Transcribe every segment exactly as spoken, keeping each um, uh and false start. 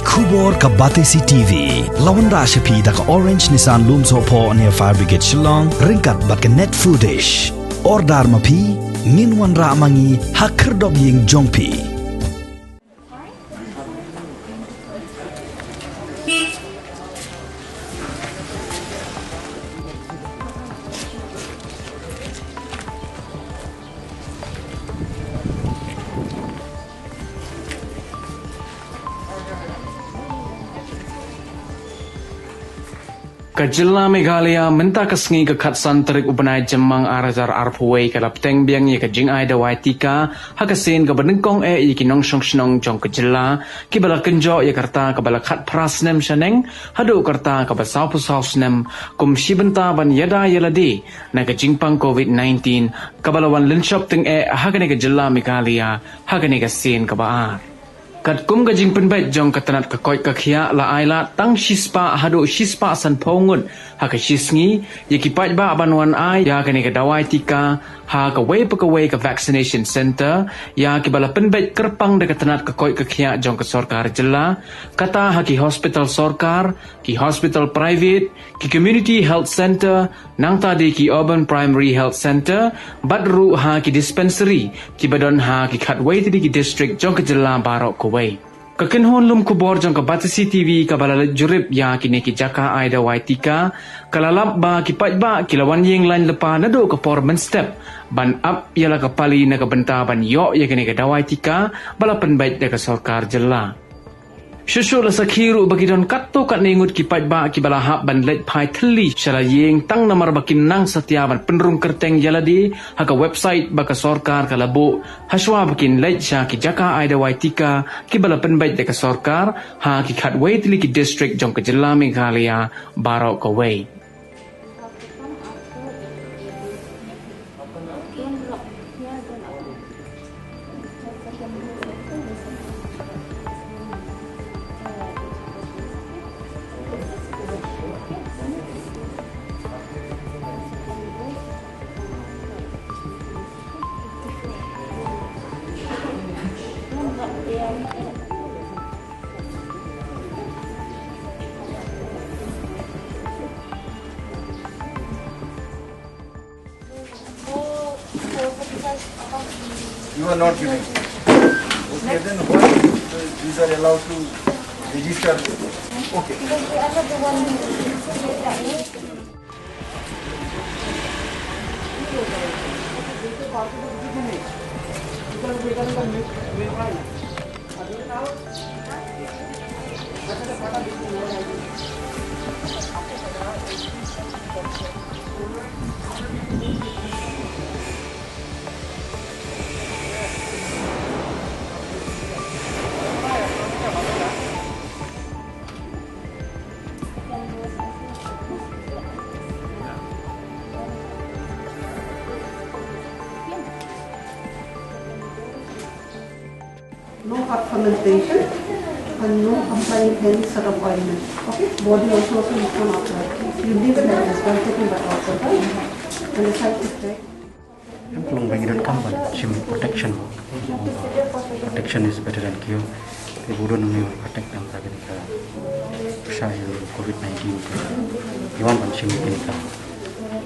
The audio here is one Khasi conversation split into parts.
Khubor ka Batesi T V la wanrah sha phi da ka Orange Nissan Lumsohphoh near Fire Brigade Shillong, ryngkat bad ka Net Foodish. Order ma phi, ngin wanrah ma ngi ha khyrdop ïing jong phi. Ka jylla Meghalaya mynta ka sngi ka khatsan tarik u bnai Jymmang ar hajar arphew wei ka la bteng biang ïa ka jingai dawai tika ha ka sien kaba nyngkong eh ïa ki nongshong shnong jong ka jylla kiba la kynjoh ïa ka rta kaba la khatphra snem shaneng haduh ka rta kaba sawphew saw snem, kum shi bynta ban ïada ïa lade na ka jingpang covid nineteen kaba la wan lynshop tyngeh ha kane ka jylla Meghalaya ha kane ka sien kaba ar. Katkum ka jingpynbeit jong ka tnat ka koit ka khiah la ailad tang shispah haduh shispah sanphew ngut ha ka shisngi ïa ki paidbah ban wan ai ïa kane ka dawai tika ha kawei pa kawei ka vaccination center ïa kiba la pynbeit kyrpang da ka tnat ka koit ka khiah jong ka sorkar jylla, kata ha ki hospital sorkar, ki hospital private, ki community health center, nangta de ki urban primary health center, bad ruh ha ki dispensary kiba don ha ki khatwei tylli ki district jong ka jylla baroh kawei. Ka kynhun lum khubor jong ka Batesi T V kaba la leit jurip ïa kine ki jaka ai dawai tika ka la lap ba ki paidbah ki la wan ïeng lain lypa naduh ka por mynstep ban ap ïa la ka pali na ka bynta ban ïoh ïa kine ki dawai tika ba la pynbeit da ka sorkar jylla. Shuh shuh la sakhi ruh ba ki don katto katne ngut ki paidbah kiba la hap ban leit phai thylli sha la ïing tang namar ba kin nang satia ban pynrung kyrteng ïa lade ha ka website ba ka sorkar ka la buh hashwa ba kin leit sha ki jaka ai dawai tika kiba la pynbeit da ka sorkar ha ki khatwei tylli ki district jong ka jylla Meghalaya baroh kawei. You are not giving. Okay, then why, uh, these are allowed to register? Okay. No further consultation and no complying with any such appointment. Okay? Body also, also is not authorized. You leave it like this, one second, but also, and the side effect. Em, ka long ba ngi donkam ban shim protection. Protection is better than cure. Te ba u don une u protect nangta kane ka pyrshah ïa u covid nineteen te ngi wan ban shim kane ka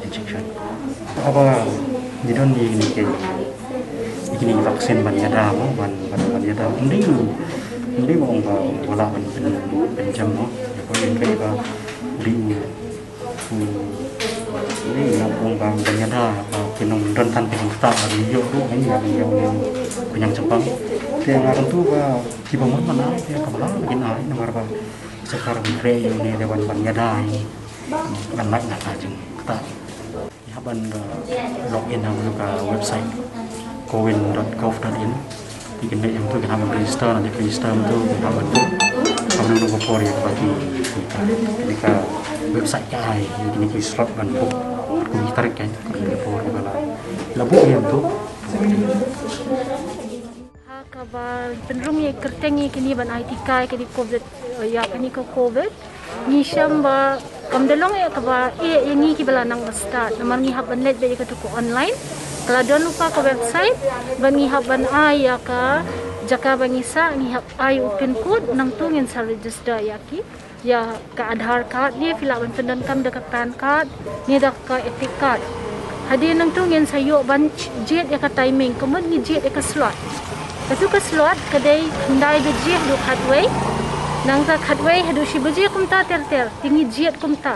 injection. Haba ngi don ïa kine ki, ïa kine ki vaccine ban ïada mo, ban, ban, ban ïada. Ym dei, ym dei ba ong ba u lah ban pyn, pynjem mo. Ïa ko ïa kane ba u dei u Hmm. Ni nga ong ba ban ïada ba ki nongdon than ki nongktah ba ngi ïoh ruh ngi ïa ban ïoh ngi pynïang chempang. Te nga kyntu ba kiba mon mana te ka ba la kin ai namar ba sorkar ban kre ïoh ni te ban ban ïada ïa ban lait na ka jingktah. Ïa ban, uh, log in ha ka website cowin dot gov dot in. Te kin leit hangto kin hap ban register, nangne register hangto kin hap ban, hap ban don ka por ïa kaba ki, ki, ki, ka website ka ai ïa kine ki slot ban book. Kum ki tarik kan, kum ki por ba la, la book ïa hangto. Ha kaba pynrung ïa kyrteng ïa kine ban ai tika ïa kine covid, ïa kine ka covid. Ngi shem ba kam da long ïa kaba ïeh ïa ngi kiba la nang ba stad. Namar ngi hap ban leit beit ïa katu ka online. Ka la don lypa ka website ba ngi hap ban ai ïa ka Jaka ba ngi sah, ngi hap ai u pin code, nangtu ngin sa register ïa ki. Ïa ka Aadhaar card ne phi lah ban pyndonkam da ka PAN card ne da ka EPIC card. Hadien nangtu ngin sa ïoh ban jied ïa ka timing, ka mut ngi jied ïa ka slot. Katu ka slot ka dei khyndai baje haduh khatwei. Nangta khatwei haduh shi baje kumta ter ter. Te ngi jied kumta.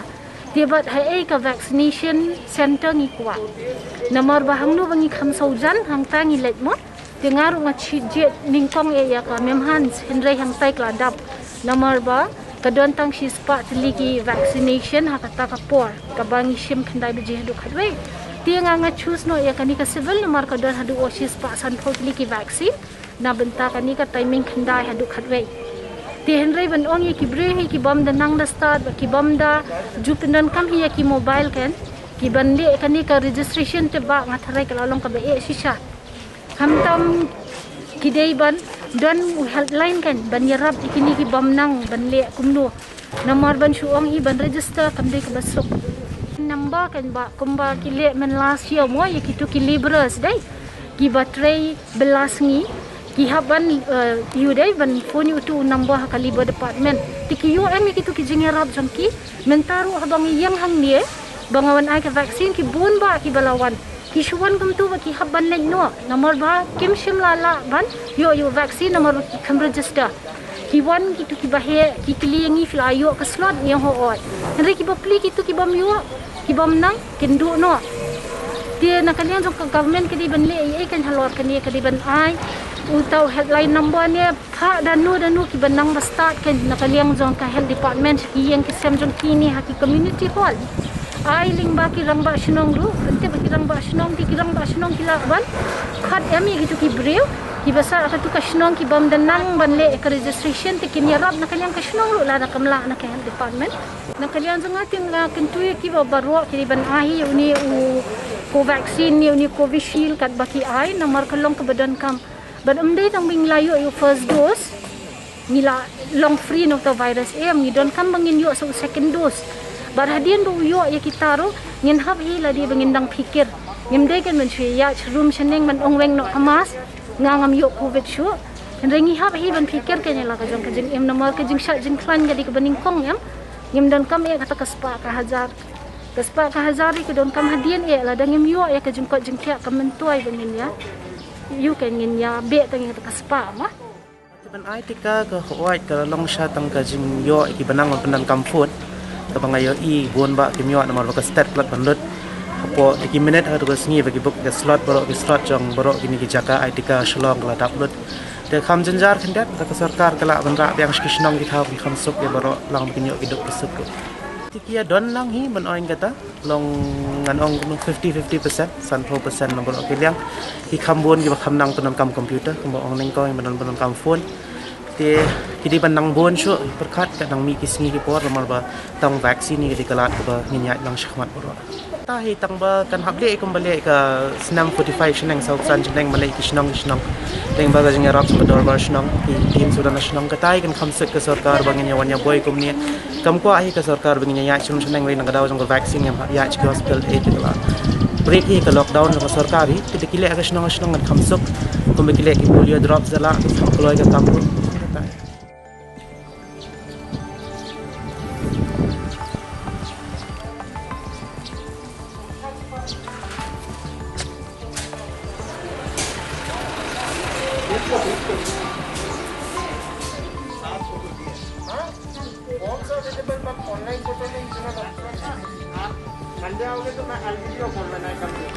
Te bad haei ka vaccination center ngi kwah. Namar ba hangno ba ngi kham sawjan hangta ngi leit mo. Te nga ruh nga jied nyngkong ïa ka Mem Hans, hynrei hangtai ka la dap. Namar ba ka don tang shispah tylli ki vaccination ha kata ka por, kaba ngi shim khyndai baje haduh khatwei. Te nga nga choose noh ïa kane ka civil namar ka don haduh shispah sanphew tylli ki vaccine. Na bynta kane ka timing khyndai haduh khatwei. Te hynrei ban ong ïa ki briew hi ki bym da nang da stad, ba ki bym da ju pyndonkam hi ïa ki mobile kan, ki ban leh kane ka registration te ba nga tharai ka la long kaba eh shisha. Khamtam ki dei ban don u helpline kan ban ïarap ïa kine ki bym nang ban leh kumno. Namar ban shu ong hi ban register kam dei kaba suk. Number kan ba kumba ki leh man last year mo ïa kitu ki labourers dei. Kiba trei bylla sngi ki hap ban, eh, ïoh dei ban phone ïa utu u number ha ka labour department. Te ki ïoh em ïa kitu ki jingïarap jong ki. Mynta ruh haba ngi ïeng hangne ba nga wan ai ka vaccine ki bun ba kiba la wan. Ki shu wan kumtu ba ki hap ban leit noh. Namar ba kim shym la lah ban ïoh ïa u vaccine namar ba ki kham register. Ki wan kitu kiba heh, ki kylli ïa ngi phi la ïoh ka slot, ngi ong hooid. Hynrei kiba plie kitu ki bym ïoh, ki bym nang, kin duh noh. Te na ka liang jong ka government ka dei ban leh ei ei kan halor kane, ka dei ban ai uta u helpline number ne, phah da no da no kiba nang ba stad kan na ka liang jong ka health department, ki ïing ki sem jong ki ne ha ki community hall. Ai lyngba ki rangbah shnong ruh, hynrei ba ki rangbah shnong, ki rangbah shnong ki lah ban khot em ïa kitu ki briew kiba sah katu ka shnong ki bym da nang ban leh ka registration, te kin ïarap na ka liang ka shnong ruh lada kam lah na ka health department. Na ka liang jong nga te nga kyntu ïa kiba baroh ki dei ban ai hi ïa une u Covaxin ne une u Covishield katba ki ai, namar ka long kaba donkam. Bad ym dei tang ba ngi la ïoh ïa u first dose ngi la long free na uta u virus, em, ngi donkam ba ngin ïoh sa u second dose. Bad hadien ba u ïoh ïa kita ruh ngin hap hi lade ba ngin dang phikir. Ngim dei kan ban shu ïaid sharum shaneng ban ong weng noh ka mask, nga ngam ïoh covid shuh. Hynrei ngi hap hi ban phikir kan ïa la ka jong ka jingim namar ka jingshah jingkhlaiñ ka dei kaba nyngkong, em. Ngim donkam eh kata ka spah ka hajar. Ka spah ka hajar hi ka donkam hadien eh lada ngim ïoh ïa ka jingkoit jingkhiah ka myntoi ba ngin ïa ïoh kan ngin ïa beh tang ïa kata ka spah ma. Te ban ai tika ka hooid ka la long sha tang ka jingïoh ïa kiba nang ban pyndonkam phone. Kaba nga ïohi bun ba kim ïoh namar ba ka stet ka la ban lut. Hapoh te ki minit ha ka sngi ba ki book ka slot baroh ki slot jong baroh kine ki jaka ai tika Shillong ka la dap lut. Te kham jynjar khyndiat da ka sorkar ka lah ban rah biang sha ki shnong ki thaw ki kham suk ïa baroh lang ba kin ïoh ki duk ki suk. Te ki ïa don lang hi ban ong kata. Long ngan ong kumno fifty fifty percent, sanphew percent na baroh ki liang. Ki kham bun kiba kham nang pyndonkam computer, kumba ong nyngkong kiba nang pyndonkam phone. Te ki dei ban nang bun shuh, pyrkhat ka nang mih ki sngi ki por, namar ba tang vaccine hi ka dei ka lad kaba ngin ïaid lang shakhmat baroh. Ta hi tang ba kan hap leh kumba leh ka snem forty-five shaneng, saw san shaneng, ban leh ki shnong ki shnong. Teng ba ka jingïarap sha ka dorbar shnong, ki team suda na shnong, kata hi kan kham suk ka sorkar ba ngin ïa wan ïa boi kumne. Kam kwah hi ka sorkar ba ngin ïa ïaid shnong shaneng, wei na ka daw jong ka vaccine ngim hap ïaid sha ki hospital, eh, te ka la break hi ka lockdown jong ka sorkar hi, te da ki leh ka shnong shnong kan kham suk, kumba ki leh ki polio drops da la, ki kham kloi ka kam ruh. कौन सा अवेलेबल, मैं ऑनलाइन फोटो नहीं, इतना आप मंडे आओगे तो मैं आई वीडियो कॉल बनाए कर दूँ।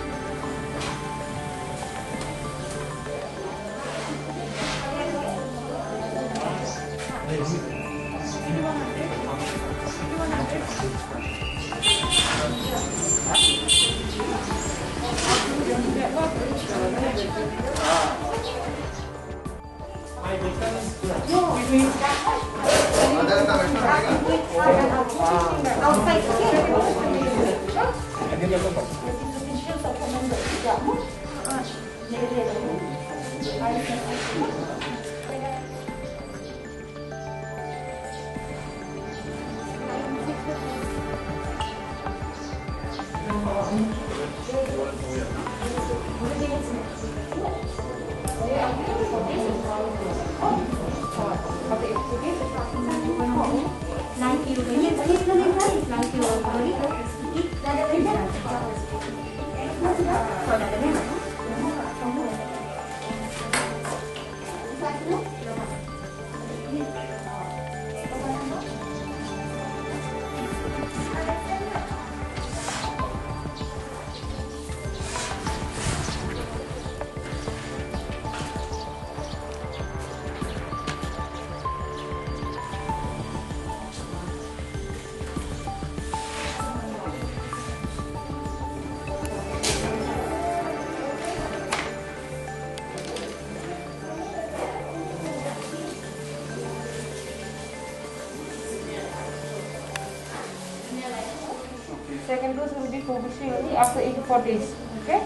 Second dose will be Covishield only after eighty-four days. Okay?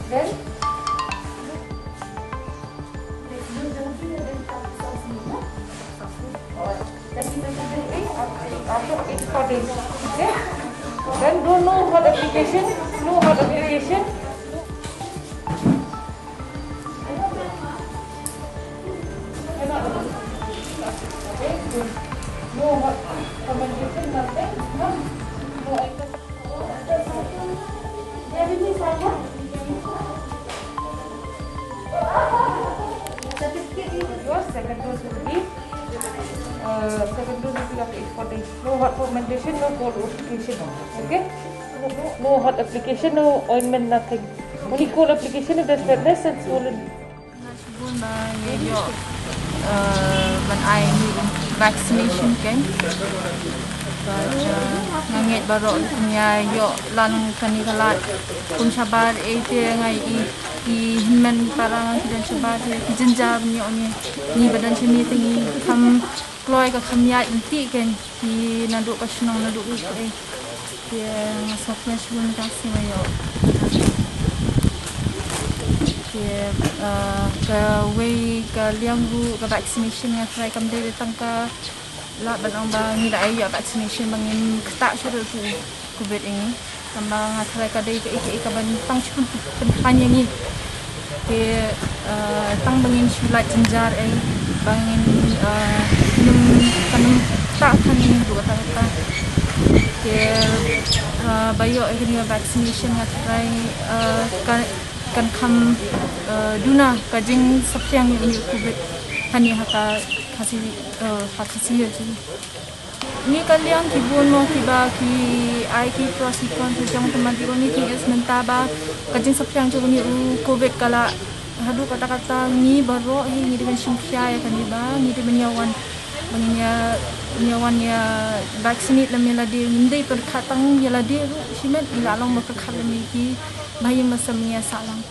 Then, after eighty-four days. Okay? Then do no hot application, no hot application. Your second dose will be, uh, second dose will be after eighty-four days. No hot fomentation, no cold application. Okay? No, no, no hot application, no ointment, nothing. Only cold application if there's redness and swollen. Nga shibun ba ngi ïoh, eh, ban ai ni vaccination kan. Ba, eh, nga ngeit baroh ngi ïoh lang kane ka lad kum shabar, eh, te nga i, i hynmen para ngi ki don shabar, te ki jynjar ngi ïoh ni, ngi ba don shane te ngi kham kloi ka kham ïaid lynti kan, ki naduh ka shnong naduh ka, eh. Te nga sngewkmen shibun ka sngew ïoh. Te, ah, kawei ka liang ruh ka vaccination nga tharai kam dei tang ka lah ban ong ba ngi la ïoh vaccination ba ngin ktah shuh ruh tu covid ïa ngi. Tang ba nga tharai ka dei kaei kaei kaban tang shu pynphan ïa ngi. Te, eh, tang ba ngin shu lait jynjar ei, ba ngin, eh, nym, kan nym ktah than ïa ngi ruh kata kata. Te, eh, ba ïoh ïa kane ka vaccination nga tharai, eh, kan, kan kham, eh, duna ka jingsaphriang ïa une u covid hangne ha ka Khasi, eh, ha Khasi Hills. Ngi ka liang ki bun mo kiba ki ai ki pros ki cons ki jong, te ma dei ba ngi ki es mynta ba ka jingsaphriang jong ngi u covid ka la haduh katta katta, ngi baroh hi ngi dei ban shim khia ïa kane ba ngi dei ban ïa wan, ba ngin ïa, ïa wan ïa vaccinate lem ïa lade, ngim dei pyrkhat tang ïa lade ruh shimet, ngi la long ba pyrkhat lem ïa ki ba ïa ma sem ïa sah lang.